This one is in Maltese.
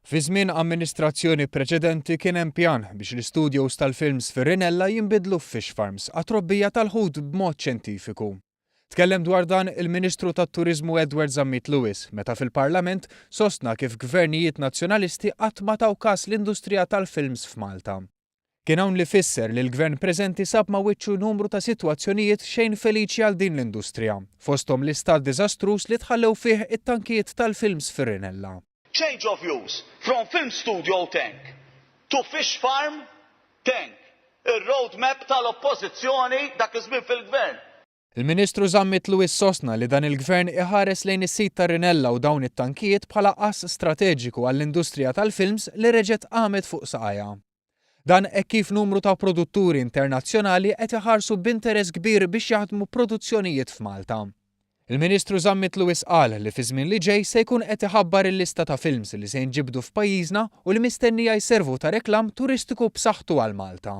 Fi żmien amministrazzjoni preċedenti kien hemm pjan biex l-istudios tal-films fir-Rinella jinbidlu f'fish farms għat-trobbija tal-ħut b'mod xjentifiku. Tkellem dwar dan il-Ministru tat-Turiżmu Edward Zammit Lewis meta fil-Parlament sostna kif gvernijiet Nazzjonalisti qatt ma taw kas l-industrija tal-films f'Malta. Kien hawn li fisser li l-Gvern preżenti sab ma' wiċċu numru ta' sitwazzjonijiet xejn feliċi għal din l-industrija, fosthom l-istat diżastruż li tħallew fih it-tankijiet tal-films fir-Rinella. Change of use from film studio tank to fish farm tank, ir-road map tal-Oppożizzjoni dak iż-żmien fil-Gvern. Il-Ministru Zammit Lewis sostna li dan il-Gvern iħares lejn is-sit tar-Rinella u dawn it-tankijiet bħala ass strateġiku għall-industrija tal-films li reġgħet qamet fuq saqajha. Dan hekk kif numru ta' produtturi internazzjonali qed iħarsu b'interess kbir biex jaħdmu produzzjonijiet f'Malta. Il-Ministru Zammit Lewis qal li fiż-żmien li ġej se jkun qed iħabbar il-lista ta' films li se jinġibdu f'pajjiżna u li mistennija jservu ta' reklam turistiku b'saħħtu għal Malta.